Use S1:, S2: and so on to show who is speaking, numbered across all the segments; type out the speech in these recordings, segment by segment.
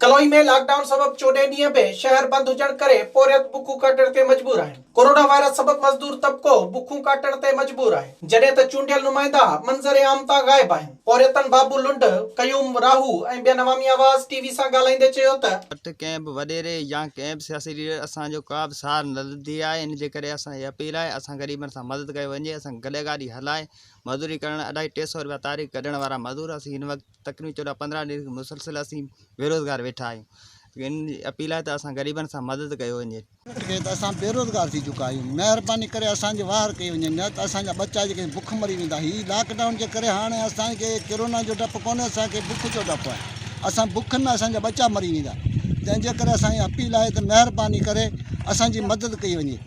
S1: Kaloi ۾ lock down سبب چوڏهين ڏينهن به شهر بند هجڻ ڪري پورهيت بکون ڪاٽڻ تي مجبور آهن. ڪورونا وائرس سبب مزدور طبقو بکون ڪاٽڻ تي مجبور آهي، جڏهن ته چونڊيل نمائندا منظر عام تان غائب آهن. پورهيتن بابو لنڊ، قيوم راهو ۽ ٻين عوامي آواز ٽي وي سان ڳالهائيندي چيو ته.
S2: وٽ ڪنهن به وڏيري يا ڪنهن به سياسي ليڊر اسان جو ڪا به سار نه لڌي آهي ان جي ڪري اسان جي اپيل آهي اسان غريبن سان مدد ڪئي وڃي اسان گڏهه گاڏي هلائي مزدوري ڪرڻ اڍائي 300 روپيا تاريخ ڪڍڻ وارا مزور اسين هن وقت تقريبن 14 15 ڏينهن کان مسلسل اسين بيروزگار ويٺا آهيون ان جي اپيل آهي ته اسان غريبن سان مدد ڪيو وڃي.
S3: کي ته اسان بيروزگار ٿي چڪا آهيون مهرباني ڪري اسان جي واهر ڪئي وڃي نه ته اسان جا ٻچا جيڪي بک مري ويندا هي لاڪ ڊائون جي ڪري هاڻي اسان کي ڪرونا جو ڊپ ڪونهي اسان کي بک جو ڊپ آهي اسان بک ۾ اسان جا ٻچا مري ويندا تنهن جي ڪري اسان جي اپيل آهي ته مهرباني ڪري اسان جي مدد ڪئي وڃي.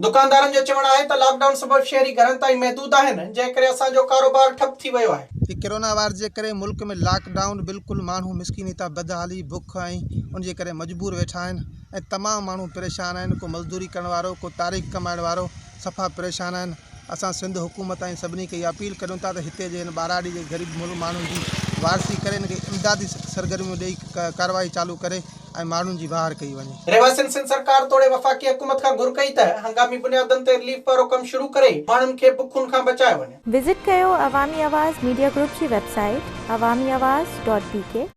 S1: دڪاندارن جو چوڻ آهي ته لاڪ ڊائون سبب شهري گهرن تائين محدود آهن، جنهن ڪري اسان جو ڪاروبار ٺپ ٿي ويو آهي.
S4: هي ڪرونا وائرس جي ڪري ملڪ ۾ لاڪ ڊائون بلڪل ماڻهو مسڪيني تان بدحالي بک ۽ ان جي ڪري مجبور ويٺا آهن ۽ تمام ماڻهو پريشان آهن ڪو مزدوري ڪرڻ وارو ڪو تاريخ ڪمائڻ وارو صفا پريشان آهن اسان سنڌ حڪومت ۽ سڀني کي اها اپيل ڪريون ٿا ته هتي جي هن ٻهراڙي جي غريب ماڻهن جي وارثي ڪري هن کي امدادي سرگرميون ڏئي ڪارروائي چالو ڪري ۽ ماڻهن جي واهر ڪئي وڃي.
S1: رهواسين سنڌ سرڪار توڙي وفاقي حڪومت کان گهر ڪئي ته هنگامي بنيادن تي رليف وارو ڪم شروع ڪري ماڻهن کي بکن کان بچايو وڃي.
S5: وزٽ ڪيو عوامي آواز ميڊيا گروپ جي website Awami Awaz dot B K.